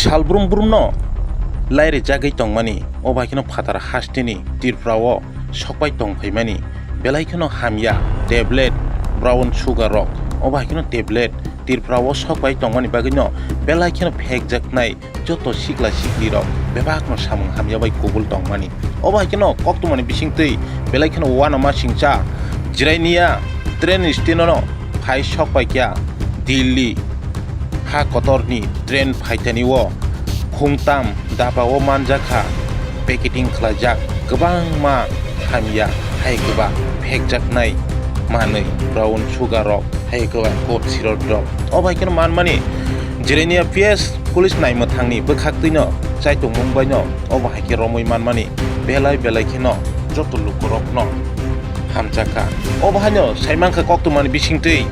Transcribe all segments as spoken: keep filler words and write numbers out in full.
Sal brum brumno lairijagwi tongmani, o bai kheno phatar hasteni Tripura o sokpai tongphaimani, belai kheno hamya tablet, brown sugar rok, o bai kheno tablet Tripura o sokpai tongmani bagwino belai kheno phekjaknai joto sikla sikli rok bebakno samung hamya bai kubul tongmani. O bai kheno koktwmani bisingtwi belai kheno uanama singcha jirainia train stand-o phai sokpaikha Delhi ha kotorni train phaitani o khungtam daba o manjakha packeting khlaijak kwbangma hamya hai kwba phekjaknai manwi brown sugar rok hai kwba cough syrup rok. O bai kheno manmani jirainia P S police naimwthangni bwkhaktwino chaitongmung baino obo hai khe romwi manmani belai belai kheno joto lukurokno hamjakha. Obo haino saimankha koktwmani bisingtwi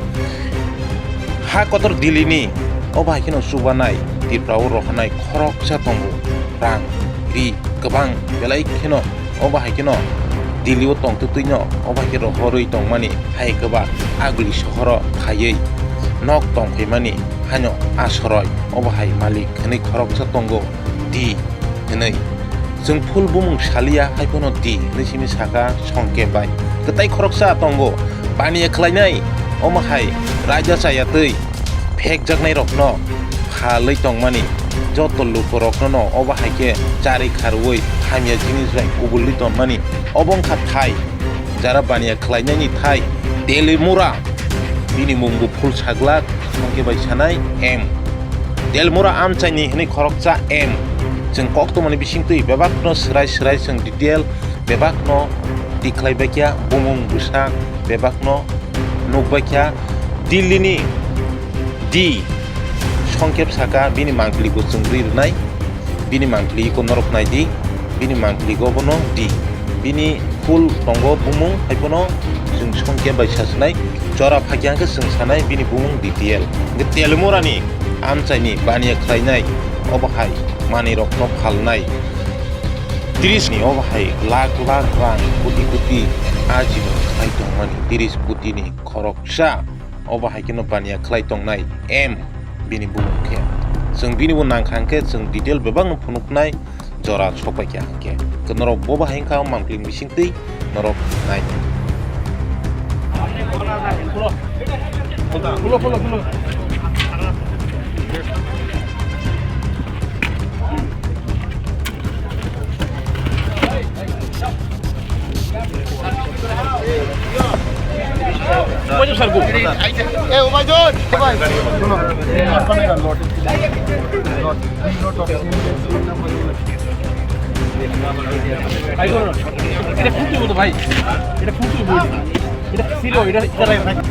ha kotor Delhi-ni obo hai kheno chubanai Tripura o rohornai khoroksa tongo, rang ri kwbang belai kheno obo hai kheno Delhi o tongtwtwino obo hai khe rohorwi tongmani hai kwba aguli sohoro phaiwi nok tongphaimani haino asoroi obo hai malik hwnwi khoroksa tongo di hwnwi. Chwng full bumung saliya hai phano di hwnwi simi saka Songkep bai. Kwtai khoroksa tongo baniya khlainai omo hai raida chayatwi phekjaknairokno phalwi tongmani joto lukurokno no obo hai khe chari kharwi hamya jinis bai kubulwi tonmani. Obo wngkha thai jara baniya khlainaini thai Delmura, bini mungbo phul saglak, Songkep bai sanai M. Delmura amchaini hwnwi khoroksa M. Chwng koktwmani bisingtwi bebakno swrai swrai chwng detail bebakno tikhlai baikha, bumung bwsa bebakno nukbaikha. Delhi-ni di Songkep saka bini mangpili bo chwng ri rwnai, bini mangpili iko norok nai di, bini mangpili go bono di, bini full tongo bumung hai bono chwng Songkep bai sasnai, jora phakya hwnkhe chwng sanai bini bumung detail. Hwnkhe Delmura-ni amchaini baniya khlainai obo hai manwi rokno phalnai. Tris ni obo hai lakh lakh rang, koti koti ajino khlai tongmani, tris koti ni khoroksa obo hai kheno baniya khlai tongnai M bini bumung khe. Chwng bini bo nangkha hwnkhe chwng detail bebakno phunuknai jora sokpaikha hwnkhe. Norok bobo hai wngkha mangpili bisingtwi norok nai. এটা ফুটবল তো ভাই, এটা ফুটবল। এটা সিরিয়াস, এটা, এটা